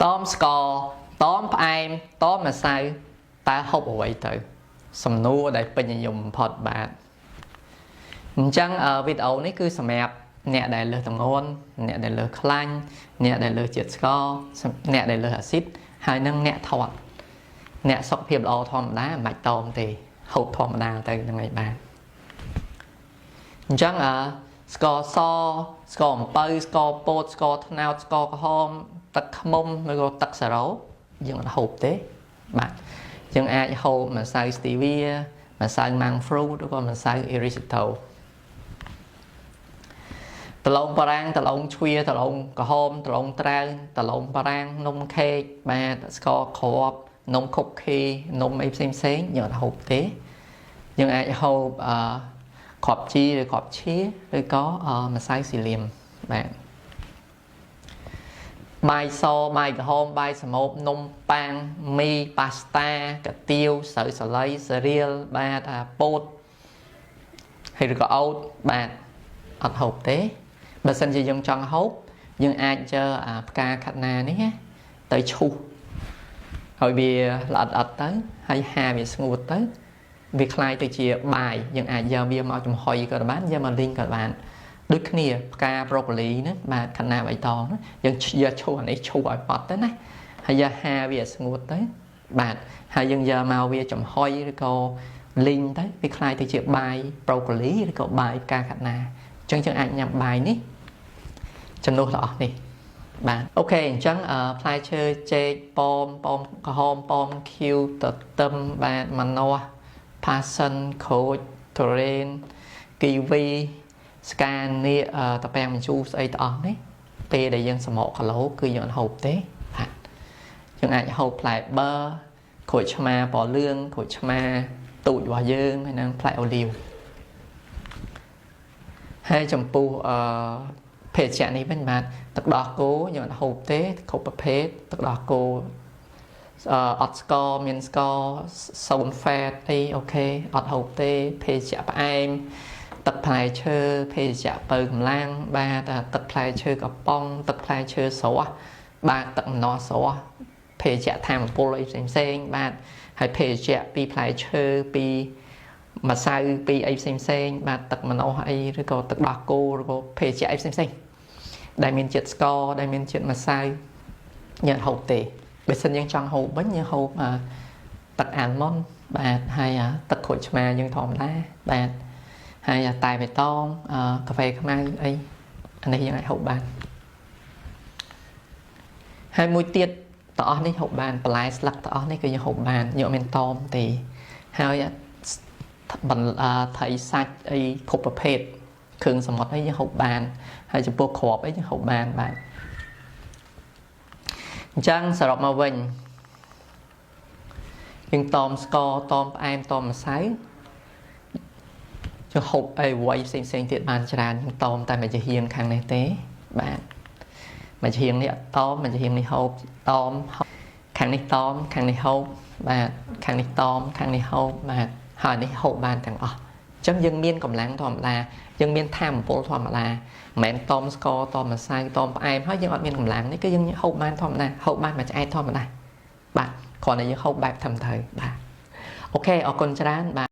តមស្ករតមផ្អែមតមម្សៅតើហូបអ្វីទៅ សំណួរដែលពេញនិយមបំផុតបាទអញ្ចឹងវីដេអូនេះគឺសម្រាប់អ្នកដែលលើសទម្ងន់អ្នកដែលលើសខ្លាញ់អ្នកដែលលើសជាតិស្ករអ្នកដែលលើសអាស៊ីតហើយនិងអ្នកធាត់អ្នកសុខភាពល្អធម្មតាមិនបាច់តមទេហូបធម្មតាទៅហ្នឹងឯងបាទអញ្ចឹងអឺស្ករសស្ករអំពៅស្ករពោតស្ករត្នោតស្ករក្រហមទឹកឃ្មុំឬក៏ទឹកសារ៉ូយើងអត់ហូបទេបាទយើងអាចហូបម្សៅ stevia ម្សៅ monk fruit ឬក៏ម្សៅ erythritol ដំឡូងបារាំងដំឡូងជ្វាដំឡូងក្រហមដំឡូងត្រាវដំឡូងបារាំងនំខេកបាទស្ករគ្រាប់នំ cookie នំអីផ្សេងផ្សេងយើងអត់ហូបទេយើងអាចហូបអឺគ្រាប់ជីឬគ្រាប់ឈាឬក៏ម្សៅ psyllium បាទបាយសបាយក្រហមបាយសម្រូបនំប៉ាងមីប៉ាស្តាកាទៀវស្រូវសាលីសេរៀលបាទអាពោតហើយឬក៏អូតបាទអត់ហូបទេបើសិនជាយើងចង់ហូបយើងអាចយកអាផ្កាខាត់ណានេះណាទៅឈូសឲ្យវាល្អិតអត់ទៅហើយហាវាស្ងួតទៅវាក្លាយទៅជាបាយយើងអាចយកវាមកចំហុយក៏បានយកមកលីងក៏បានដូចគ្នាផ្កាប្រូកូលីហ្នឹងបាទខាត់ណាបៃតងយើងយកឈូសអានេះឈូសឲ្យប៉ត់ទៅណាហើយយកហាវាឲ្យស្ងួតទៅបាទហើយយើងយកមកវាចំហុយឬក៏លីងទៅវាក្លាយទៅជាបាយប្រូកូលីឬក៏បាយផ្កាខាត់ណាអញ្ចឹងយើងអាចញ៉ាំបាយនេះចំនួនទាំងអស់នេះបាទ OK អញ្ចឹងផ្លែឈើចេកប៉មប៉មក្រហមប៉មខៀវទទឹមបាទម្នាស់ផាសិនក្រូចទុរេនគីវីស្កានៀកតាពាំងម្ជូរស្អីទាំងអស់នេះពេលដែលយើងសម្រកគីឡូគឺយើងអត់ហូបទេបាទយើងអាចហូបផ្លែប័រក្រូចឆ្មាពណ៌លឿងក្រូចឆ្មាទូចរបស់យើងហើយនិងផ្លែអូលីវហើយចំពោះអឺភេសជ្ជៈនេះវិញបាទទឹកដោះគោយើងអត់ហូបទេគ្រប់ប្រភេទទឹកដោះគោអត់ស្ករមានស្ករសូន្យ fat អី OK អត់ហូបទេភេសជ្ជៈផ្អែមទឹកផ្លែឈើភេសជ្ជៈបើកម្លាំងបាទទឹកផ្លែឈើកំប៉ុងទឹកផ្លែឈើស្រស់បាទទឹកម្នាស់ស្រស់ភេសជ្ជៈធម្មពលអីផ្សេងផ្សេងបាទហើយភេសជ្ជៈពីផ្លែឈើពីម្សៅពីអីផ្សេងផ្សេងបាទទឹកម្នាស់អីឬក៏ទឹកដោះគោឬក៏ភេសជ្ជៈអីផ្សេងផ្សេងដែលមានជាតិស្ករដែលមានជាតិម្សៅយើងហូបទេបើសិនយើងចង់ហូបវិញយើងហូបទឹកអាល់ម៉ុនបាទហើយទឹកក្រូចឆ្មាយើងធម្មតាបាទហើយតែបៃតងកាហ្វេខ្មៅអីអានេះយើងអាចហូបបានហើយមួយទៀតទាំងអស់នេះហូបបានបន្លែស្លឹកទាំងអស់នេះគឺយើងហូបបានយើងអត់មានតមទេហើយបន្ត្រីសាច់អីគ្រប់ប្រភេទគ្រឿងសមុទ្រអីយើងហូបបានហើយចំពោះគ្រាប់អីយើងហូបបានបាទអញ្ចឹងសរុបមកវិញយើងតមស្ករតមផ្អែមតមម្សៅយើងហូបអីវ៉ៃផ្សេងផ្សេងទៀតបានច្រើនយើងតមតែមួយចំហៀងខាងនេះទេបាទមួយចំហៀងនេះអត់តមមួយចំហៀងនេះហូបតមខាងនេះតមខាងនេះហូបបាទខាងនេះតមខាងនេះហូបបាទហើយនេះហូបបានទាំងអស់អញ្ចឹងយើងមានកម្លាំងធម្មតាយើងមានធម៌ពលធម្មតាមិនមែនតមស្ករតមម្សៅតមផ្អែមហើយយើងអត់មានកម្លាំងនេះគឺយើងហូបបានធម្មតាហូបបានមួយឆ្អែតធម្មតាបាទគ្រាន់តែយើងហូបបែបត្រឹមត្រូវបាទ OK អរគុណច្រើនបាទ។